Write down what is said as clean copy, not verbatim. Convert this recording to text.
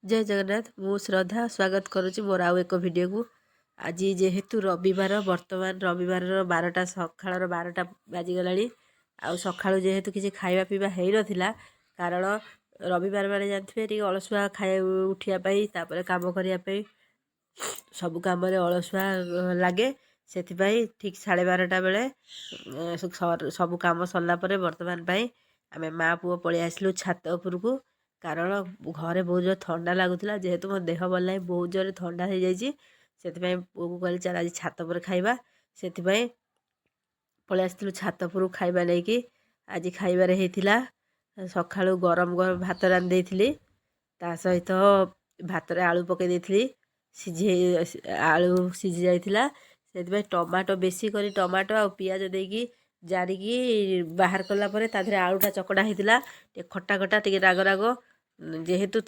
ଜୟ ଜଗନ୍ନାଥ। ମୁଁ ଶ୍ରଦ୍ଧା, ସ୍ୱାଗତ କରୁଛି ମୋର ଆଉ ଏକ ଭିଡ଼ିଓକୁ। ଆଜି ଯେହେତୁ ରବିବାର, ବର୍ତ୍ତମାନ ରବିବାରର 12ଟା, ସକାଳର 12ଟା ବାଜିଗଲାଣି। ଆଉ ସକାଳୁ ଯେହେତୁ କିଛି ଖାଇବା ପିଇବା ହେଇନଥିଲା, କାରଣ ରବିବାର ମାନେ ଜାଣିଥିବେ, ଟିକେ ଅଳସୁଆ ଖାଇବା, ଉଠିବା ପାଇଁ, ତାପରେ କାମ କରିବା ପାଇଁ, ସବୁ କାମରେ ଅଳସୁଆ ଲାଗେ। ସେଥିପାଇଁ ଠିକ୍ 12:30 ବେଳେ ସବୁ କାମ ସରିଲା ପରେ ବର୍ତ୍ତମାନ ପାଇଁ ଆମେ ମା ପୁଅ ପଳେଇ ଆସିଲୁ ଛାତ ଉପରକୁ, କାରଣ ଘରେ ବହୁତ ଜୋରେ ଥଣ୍ଡା ଲାଗୁଥିଲା। ଯେହେତୁ ମୋ ଦେହ ଭଲ ନାହିଁ, ବହୁତ ଜୋରେ ଥଣ୍ଡା ହେଇଯାଇଛି, ସେଥିପାଇଁ ପୁଅକୁ କହିଲି, ଚାଲ ଆଜି ଛାତ ଉପରେ ଖାଇବା। ସେଥିପାଇଁ ପଳେଇ ଆସିଥିଲୁ ଛାତ ଉପରକୁ ଖାଇବା ନେଇକି। ଆଜି ଖାଇବାରେ ହେଇଥିଲା, ସକାଳୁ ଗରମ ଗରମ ଭାତ ରାନ୍ଧି ଦେଇଥିଲି। ତା ସହିତ ଭାତରେ ଆଳୁ ପକାଇ ଦେଇଥିଲି, ସିଝି ଆଳୁ ସିଝି ଯାଇଥିଲା। ସେଥିପାଇଁ ଟମାଟୋ ବେଶୀ କରି ଟମାଟୋ ଆଉ ପିଆଜ ଦେଇକି ଜାରିକି ବାହାର କଲା ପରେ ତା ଦେହରେ ଆଳୁଟା ଚକଟା ହେଇଥିଲା। ଟିକେ ଖଟା ଖଟା, ଟିକେ ରାଗ ରାଗ ଯେହେତୁ